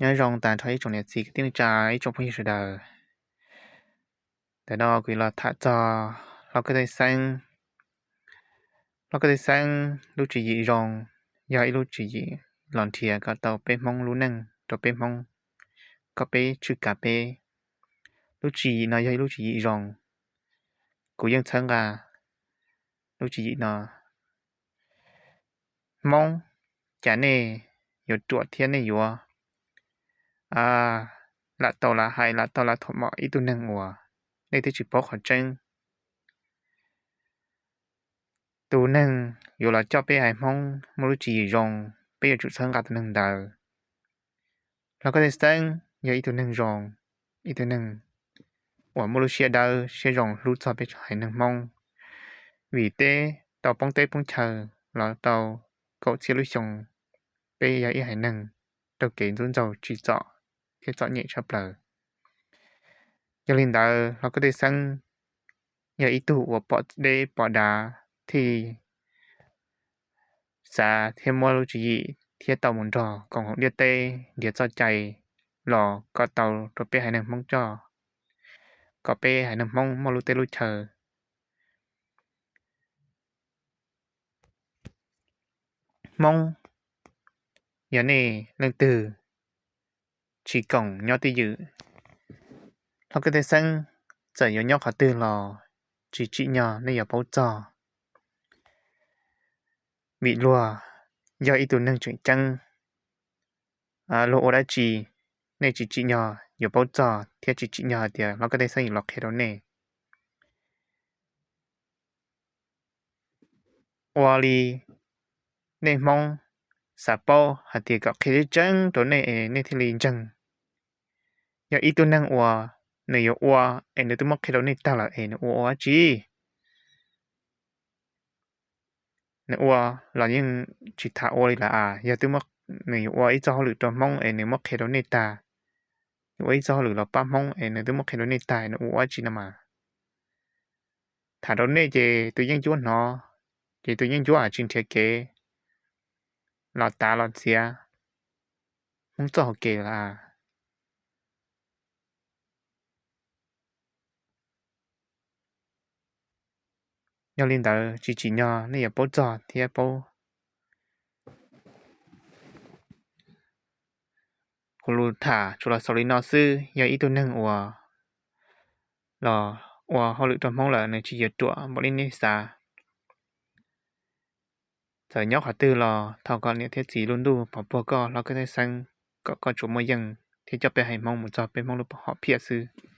Nyob zoo tas nrho ib tsoom niam txiv kwv tij neej tsa, ib tsoom phooj ywg sawv daws. Ntawm no kuv los tham txog Hlob Koj Tej Xeeb. Hlob Koj Tej Xeeb lub tswv yim zoo, yog ib lub tswv yim los nrhiav kom tau peb Hmoob lub neej rau peb Hmoob, kom peb tswj kav peb. Lub tswv yim no yog ib lub tswv yim zoo. Kuv yeej txhawb nqa lub tswv yim no. Hmoob, cas nej yuav ruam thiab nej yuav lam tau lam hais, lam tau lam thuam mom ib tug neeg uas nej twb tsis paub qhov tseeb? Tus neeg yuav los coj peb haiv Hmoob muaj lub tswv yim zoo, peb yuav tsum txhawb nqa tus neeg ntawd. Hlob Koj Tej Xeeb yog ib tug neeg zoo, ib tug neeg uas muaj lub siab dawb siab zoo hlub txog peb haiv neeg Hmoob. Vim peb tau poob teb poob chaw los tau kaum txhiab lub xyoo, peb yog ib haiv neeg raug kev ntxub ntxaug tsim txom thiab txom nyem tshaj plaws. Yog li ntawd, Hlob Koj Tej Xeeb yog ib tug uas pom deb pom dav, thiaj xav thiab muab lub tswv yim thiab tau mus nrog koom haum ntiaj teb nrhiav txoj cai los kom tau rau peb haiv neeg Hmoob coj, kom peb haiv neeg Hmoob muaj lub teb lub chaw. Hmoob, yog nej leej twg tsis koom nyob twj ywm, Hlob Koj Tej Xeeb txawm yuav nyob qhov twg los tsis tsim nyog nej yuav paub txog. Vim luag yog ib tug neeg tseem ceeb, luag ua dab tsi nej tsis tsim nyog yuav paub txog thiab tsis tsim nyog hais tias Hlob Koj Tej Xeeb yuav los qhia rau nej. Ua li nej Hmoob xav paub hais tias kom qhia tseeb tseeb rau nej es nej thiaj li ntseeg. Yog ib tug neeg uas nws yuav ua es nws twb muab qhia rau nej tag lawm es nws ua ua dab tsi? Nws ua los yeej tsis tham ua li lawm as. Yog twb muab, nws yuav ua ib txoj hauj lwm rau Hmoob es nws muab qhia rau nej tag, yuav ua ib txoj hauj lwm los pab Hmoob es nws twb muab qhia rau nej tag, nws ua ua dab tsi no mas? Tham rau nej ces tus yeeb ncuab hnov, ces tus yeeb ncuab tsis nrhiav kev los tav los txiav Hmoob txoj hauv kev lawm as. Yog li ntawd tsis tsim nyog nej yuav paub txog thiab paub. Kuv lus tham tsuas los xaus li no xwb. Yog ib tug neeg uas los ua hauj lwm rau Hmoob lawm nws tsis yuav ruam npaum li nej xav. Txawm nyob qhov twg los thov kom niam thiab txiv lub ntuj pov puag koj Hlob Koj Tej Xeeb, kom koj tsuas muaj yeej thiab coj peb haiv Hmoob mus txog peb Hmoob lub hom phiaj xwb.